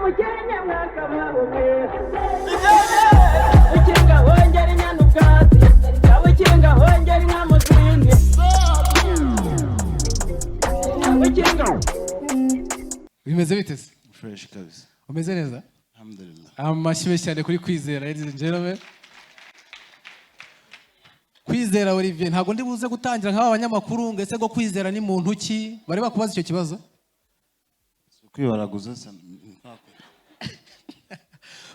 Umukenke mwakabaho mwe. Ukinga hongera inyana ubwatsi, ukinga hongera inka mu zindi, ukinga. Bimeze bite se? Fresh kabisa. Umeze neza? Alhamdulillah. Amashyi menshi cyane kuri Kwizera, ladies and gentlemen. Kwizera Olivier, ntabwo ndi buze gutangira nk'aba banyamakuru ngo ese ngo Kwizera ni muntu ki? Bari bakubaza icyo kibazo? Kwibaraguza sa.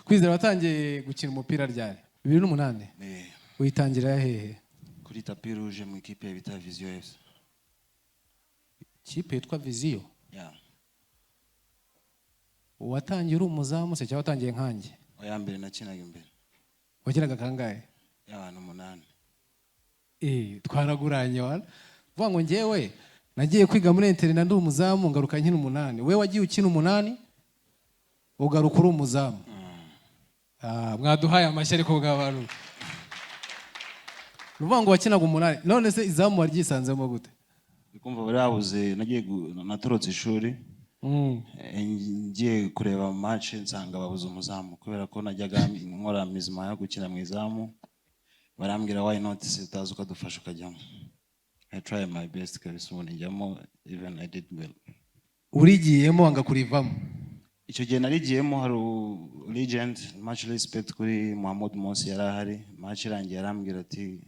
Kwizera, watangiye gukina umupira ryari? 2008? Eh. Witangira hehe? Kuri tapis rouge, mu ikipe bita Vision FC. Ikipe yitwa Vision? Yeah. Watangiye uri umuzamu se cyangwa watangiye nkanjye? Oya, mbere nakinaga imbere. Wageraga kangahe? Y'abantu 8. Eh, twaraguranye wana. Vuga ngo njyewe nagiye kwiga muri internat ndi umuzamu, ngaruka nkina 8. We wagiye ukina 8, ugaruka uri umuzamu. Ah, mwaduhaye amashyi ariko bw'abantu. Ni ukuvuga ngo wakinaga 8. None se izamu waryisanzemo gute? Kumva bari babuze, nagiye natorotse ishuri. Ngiye kureba match nsanga babuze umuzamu. Kubera ko najyaga nkora mizima yo gukina mu izamu, barambwira: "Why not se utaza ukadufasha ukajyamo?" I try my best kabisa, ubu njyamo, even I did well. Urigiyemo wanga kurivamo? Icyo gihe narigiyemo, hari legend, much respect kuri Muhammad Mosi, yari ahari. Match irangiye arambwira ati: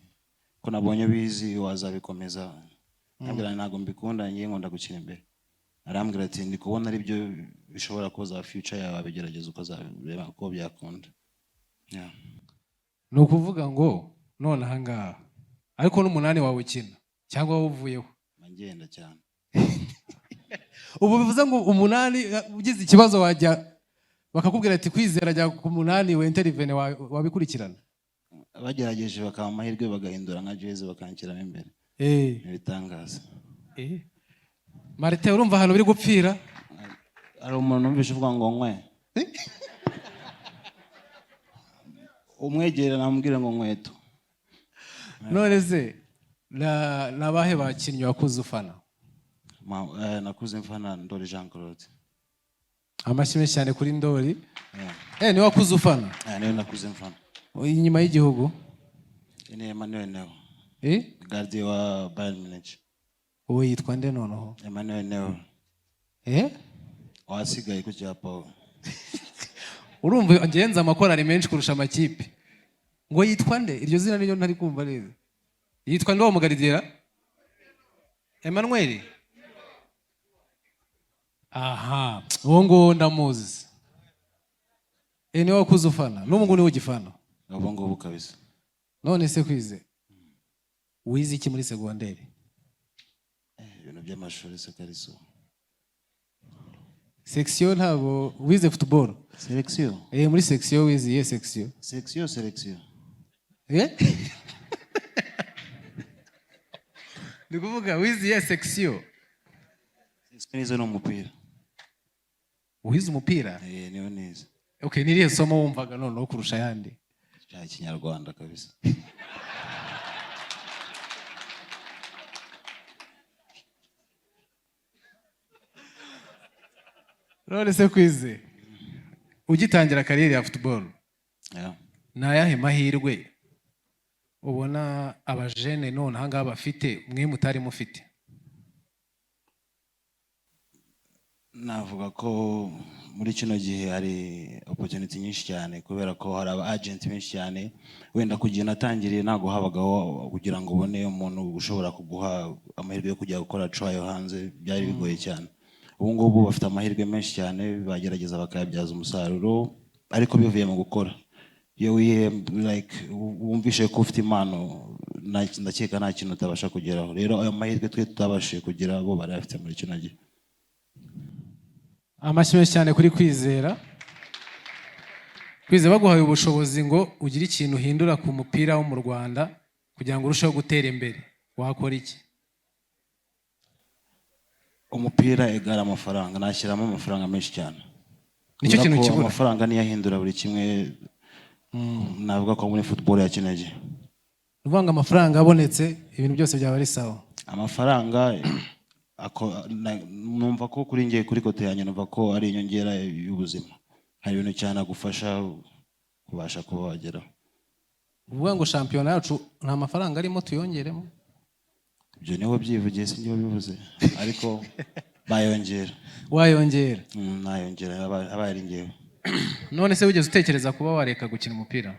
"Ko nabonye bizi, wazabikomeza?" Arambwira: "Ntabwo mbikunda, ngiye nkunda gukina imbere." Arambwira ati: "Ndi kubona ari byo bishobora kuza future yawe, abigerageza ukazareba ko byakunda." Yeah. Ni ukuvuga ngo none aha ngaha ariko n'umunani wawe ukina cyangwa wowe uvuyeho? Ngenda cyane. Ubu bivuze ngo 8, ugize ikibazo wajya bakakubwira ati: "Kwizera, jya ku 8 wenterivene," wabikurikirana? Bagerageje bakaba amahirwe bagahindura nka jezi bakanshyiramo imbere. Ibitangaza. Marite, urumva ahantu biri gupfira? Hari umuntu numvise uvuga ngo nkwe umwegera, namubwira ngo nkweto. None se ni abahe bakinnyi wakuze ufana? Nakuze mfana Ndori Jean Claude. Amashyi menshi cyane kuri Ndori. Yeah. Niwe wakuze ufana? Niwe nakuze mfana. Inyuma y'igihugu? Ni Emmanuel Neuer. Eh? Gardien wa Bayern Munich. Uwo yitwa nde noneho? Emmanuel Neuer. Eh? Wasigaye ku cyapa we. Urumva ngenza amakorari menshi kurusha amakipe. Ngo yitwa nde? Iryo zina niryo ntari kumva neza. Yitwa nde uwo mugaridiyera? Emmanuel. Aha, uwo nguwo ndamuzi. Niwe wakuze ufana? N'ubu ngubu niwe ugifana? Ubu ngubu kabisa. None se Kwize, wize iki muri segonderi? Ibintu by'amashuri se kariso? Section, ntabwo wize football? Selection. Muri section wize iyihe section? Section, selection. Eh? Ni kuvuga wize iyihe section? Section nize ni umupira. Wize umupira? Eh, niyo nize. Okay, ni irihe somo wumvaga noneho kurusha ayandi? Cya Kinyarwanda kabisa. None se Kwize, ugitangira carrière ya football, Yeah. ni ayahe mahirwe ubona abajene none aha ngaha bafite mwe mutari mufite? Navuga ko muri kino gihe hari opportunity nyinshi cyane, kubera ko hari aba agent benshi cyane. Wenda ku gihe natangiriye ntabwo habagaho kugira ngo ubone umuntu ushobora kuguha amahirwe yo kujya gukora trial hanze, byari bigoye cyane. Ubu ngubu bafite amahirwe menshi cyane, bagerageza bakayabyaza umusaruro, ariko bivuye mu gukora. Iyo wihe like wumvishe ko ufite impano, ndakeka nta kintu utabasha kugeraho. Rero ayo mahirwe twe tutabashije kugira, bo barayafite muri kino gihe. Amashyi menshi cyane kuri Kwizera. Kwizera, baguhaye ubushobozi ngo ugire ikintu uhindura ku mupira wo mu Rwanda kugira ngo urusheho gutera imbere, wakora iki? Umupira egara amafaranga, nashyiramo amafaranga menshi cyane. Nicyo Kubera kintu ko kibura. Amafaranga niyo ahindura buri kimwe, navuga ko muri football ya kino gihe. Ni ukuvuga ngo amafaranga abonetse, ibintu byose byaba ari sawa? Amafaranga numva ko kuri njye, kuri côté yanjye, numva ko ari inyongera y'ubuzima. Hari ibintu cyane agufasha kubasha kuba wageraho. Uvuga ngo shampiyona yacu nta mafaranga arimo, tuyongeremo? Ibyo niho byivugiye, si njye wabivuze, ariko bayongera. Wayongera? Nayongera abaye ari njyewe. None se wigeze utekereza kuba wareka gukina umupira?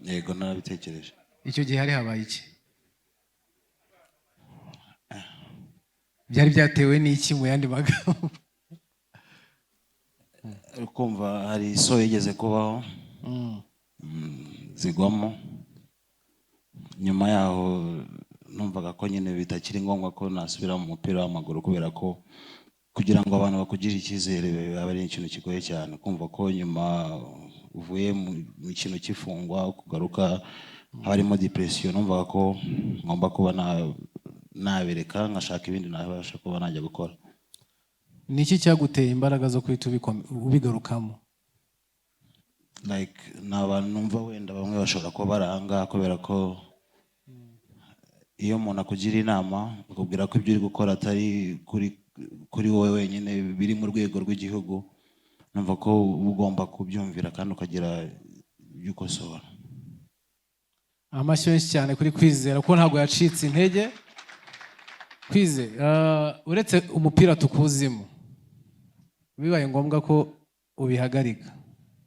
Yego, narabitekereje. Icyo gihe hari habaye iki? Byari byatewe n'iki, mu yandi magambo? Uri kumva, hari iso yigeze kubaho, zigwamo. Nyuma yaho numvaga ko nyine bitakiri ngombwa ko nasubira mu mupira w'amaguru, kubera ko kugira ngo abantu bakugirire icyizere biba ari ikintu kigoye cyane. Kumva ko nyuma uvuye mu kintu cy'ifungwa, kugaruka haba harimo depression. Numvaga ko ngomba kuba nabireka, nkashaka ibindi nabasha kuba najya gukora. Ni iki cyaguteye imbaraga zo guhita ubigarukamo? Like, ni abantu numva wenda bamwe bashobora kuba bari ahangaha, kubera ko iyo umuntu akugira inama, akubwira ko ibyo uri gukora atari kuri wowe wenyine, biri mu rwego rw'igihugu, numva ko uba ugomba kubyumvira kandi ukagira ibyo ukosora. Amashyi menshi cyane kuri Kwizera, kuko ntabwo yacitse intege. Kwize, uretse umupira tukuzimo, bibaye ngombwa ko ubihagarika,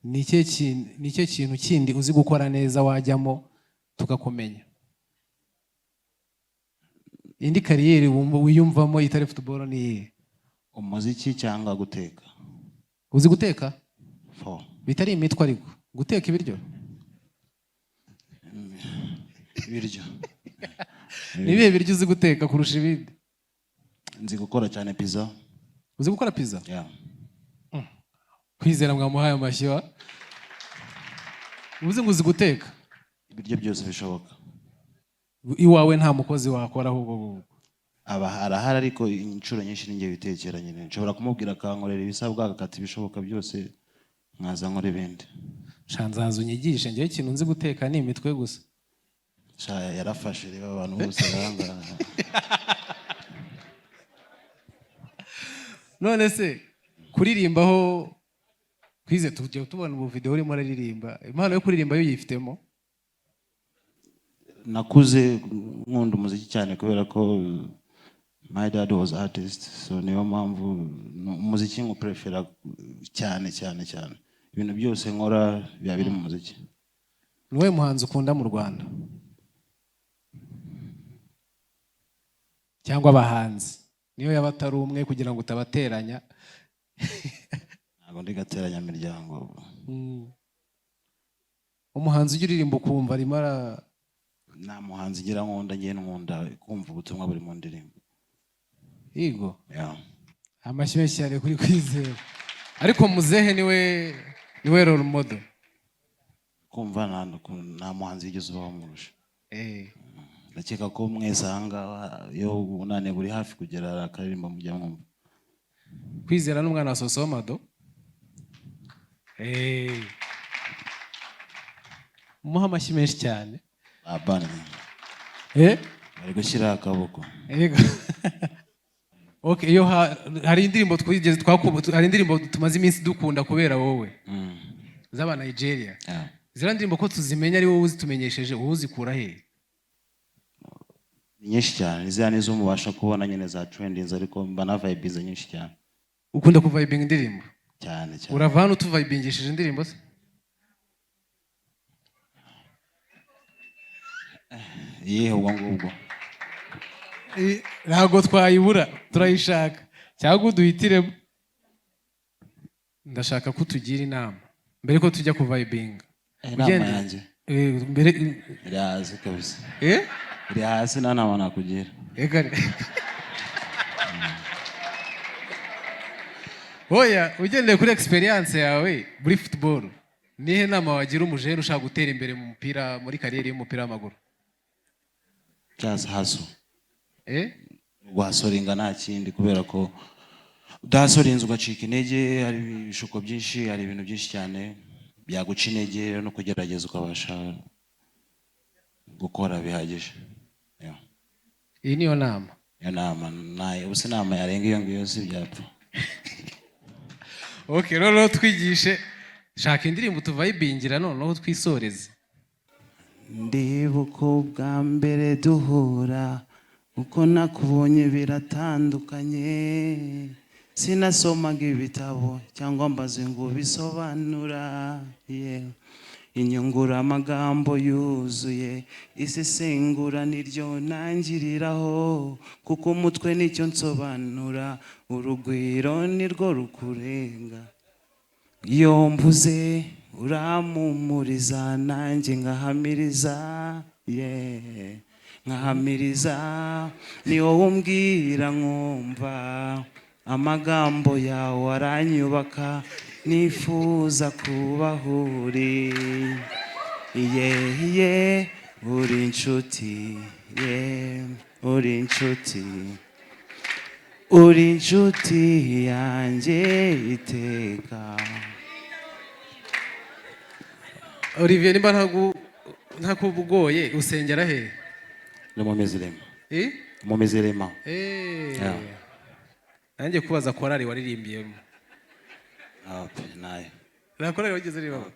ni ikihe kintu kindi uzi gukora neza wajyamo tukakumenya? Indi career wumva wiyumvamo itari football ni iyihe? Umuziki cyangwa guteka. Uzi guteka? Fo. Bitari imitwe ariko, guteka ibiryo? Ibiryo. Ni ibihe biryo uzi guteka kurusha ibindi? Nzi gukora cyane pizza. Uzi gukora pizza? Yeah. Kwizera mwamuhaye amashyi wa. Uzi ngo uzi guteka? Ibiryo byose bishoboka. Iwawe nta mukozi wakora ahubwo ngubwo? Aba arahari, ariko inshuro nyinshi ninjye witekera nyine. Nshobora kumubwira akankorera ibisabwa, agakata ibishoboka byose, nkaza nkora ibindi. Sha, nzaza unyigishe. Njyewe ikintu nzi guteka ni imitwe gusa. Sha, yarafashe. Reba abantu bose barangaha. None se kuririmbaho, Kwize, tujya tubona ubu video urimo uraririmba, impano yo kuririmba yo yifitemo? Nakuze nkunda umuziki cyane, kubera ko my dad was artist, so niyo mpamvu umuziki nkuprefera cyane cyane cyane. Ibintu byose nkora biba biri mu muziki. Ni wowe muhanzi ukunda mu Rwanda cyangwa abahanzi, niyo yaba atari umwe, kugira ngo utabateranya? Ntabwo ndi gateranyamiryango. Umuhanzi ujya uririmba ukumva arimo ara Nta muhanzi ngira nkunda. Ngiye nkunda kumva ubutumwa buri mu ndirimbo. Yego. Yeah. Amashyi menshi cyane kuri Kwizera. Ariko muzehe niwe role model? Kumva nta muhanzi wigeze ubaho murusha. Ndakeka ko mwese ahangaha, iyo ubunane buri hafi kugera, hari akaririmbo mujya mwumva. Kwizera n'umwana wa Sosomado. Muha amashyi menshi cyane. Abana bari gushyiraho akaboko. Yego. Okay, iyo hari indirimbo twigeze hari indirimbo tumaze iminsi dukunda kubera wowe, z'aba Nigeria. Ziriya ndirimbo ko tuzimenya ari wowe uzitumenyesheje, wowe uzikura he? Ni nyinshi cyane. Ziriya nizo mubasha kubona nyine za trendings, ariko mba na vibes nyinshi cyane. Ukunda kuvibinga indirimbo? Cyane cyane. Urava hano utuvibingishije indirimbo se? Iyihe ubwo ngubwo? Ntabwo twayibura, turayishaka, cyangwa uduhitiremo. Ndashaka ko utugira inama mbere ko tujya kuvibinga. Inama yanjye Mbere iri hasi kabisa. Eh? Iri hasi, nta nama nakugira. Ega oya, ugendeye kuri experience yawe muri football, nihe nama wagira umujene ushaka gutera imbere mu mupira, muri career y'umupira w'amaguru? Just hustle. Eh? Guhustlinga, nta kindi, kubera ko udahustlinze ugacika intege, hari ibishuko byinshi, hari ibintu byinshi cyane byaguca intege, no kugerageza ukabasha gukora bihagije. Yeah. Iyi niyo nama? Iyo nama nayo. Ubuse inama yarenga iyo ngiyo si byapfa. Okay, noneho twigishe. Shaka indirimbo tuvayibingira noneho twisoreze. Ndibuka ubwa mbere duhura, uko nakubonye biratandukanye. Sinasomaga ibitabo cyangwa mbaze ngo bisobanura, yeah. Inyunguramagambo yuzuye isesengura niryo ntangiriraho, kuko umutwe nicyo nsobanura, urugwiro nirwo rukurenga. Iyo mvuze urampumuriza, nanjye nkahamiriza, yeah. Nkahamiriza ni wowe umbwira nkumva, amagambo yawe aranyubaka, nifuza kubaho uri, yeah. Uri inshuti, yeah, uri inshuti, uri inshuti yanjye iteka. Olivier, nimba ntakugoye, usengera he? Ni mu mizirima. Eh? Mu mizirima. Eh. Yeah. Nanjye kubaza korari waririmbiyemo. Ah, pe, nayo. Nta korari wigeze uririmba?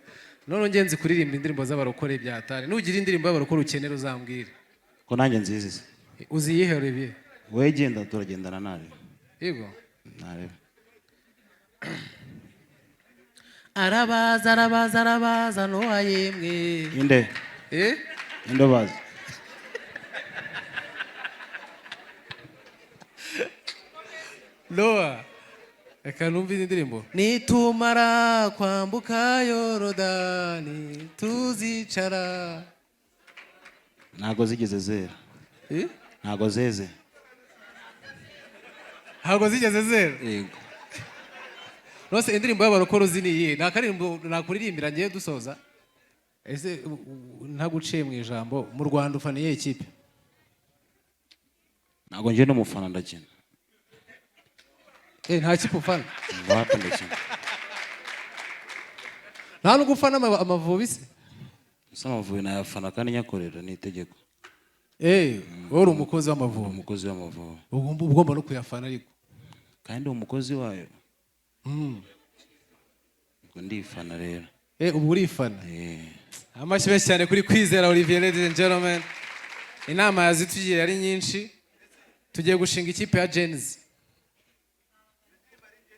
None ngenzi kuririmba indirimbo z'abarokore bya tare. Nugira indirimbo y'abarokore ukenera uzambwire. Ko nanjye nzizi se. Uzi iyihe, Olivier? Wowe genda, turagendana narebe. Yego. Narebe. Arabaza, arabaza, arabaza Nowa yemwe. Inde? Eh? Inde bazi? Nowa. Reka numve izi ndirimbo. Nitumara kwambuka Yorodani tuzicara. Ntago zigeze zera. Eh? Ntago zeze. Ntabwo zigeze zera. Yego. Rwose indirimbo y'abarokore uzi ni iyihe? Nta karirimbo nakuririmbira ngiye dusoza. Ese ntaguciye mu ijambo, mu Rwanda ufana iyihe kipe? Ntago njye n'umufana, ndakina. Eh, nta kipe ufana? Wapi, ndakina. Nta nubwo ufana Amavubi se? Gusa Amavubi nayafana kandi nyakorera ni itegeko. Eh, wowe uri umukozi w'Amavubi. Umukozi w'Amavubi. Ugomba no kuyafana ariko. Kandi umukozi wayo. Ubwo ndifana rero. Eh, ubu urifana. Eh. Amashyi menshi cyane kuri Kwizera Olivier, ladies and gentlemen. Inama yazitugiye ari nyinshi. Tugiye gushinga ikipe ya Gen-Z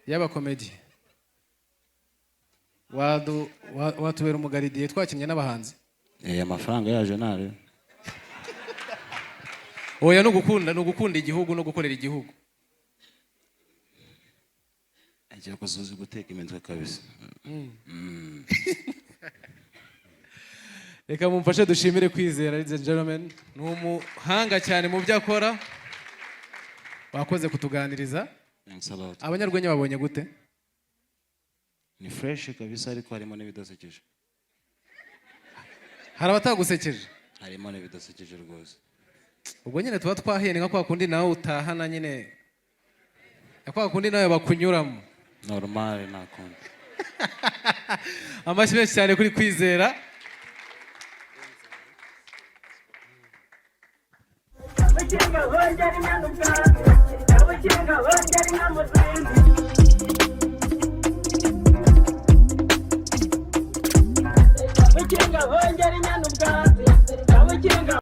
y'abakomedi. Watubera umugaridiye twakinnye n'abahanzi. Eh, amafaranga yaje narebe. Oya, ni ugukunda igihugu no gukorera igihugu. Agira ko uzi guteka imitwe kabisa. Reka mumfashe dushimire Kwizera, ladies and gentlemen. Ni umuhanga cyane mu byo akora. Wakoze kutuganiriza. Thanks a lot. Abanyarwenya babonye gute? Ni fresh kabisa, ariko harimo n'ibidasekeje. Hari abatagusekeje? Harimo n'ibidasekeje rwose. Ubwo nyine tuba twahiye, ni nka kwa kundi nawe utahana nyine, nka kwa kundi nawe bakunyuramo. Normal, nta kundi. Amashyi menshi cyane kuri Kwizera. Abakinga bongera impanuka, abakinga bongera inka mu zindi. Abakinga bongera inyana ubwatsi, abakinga.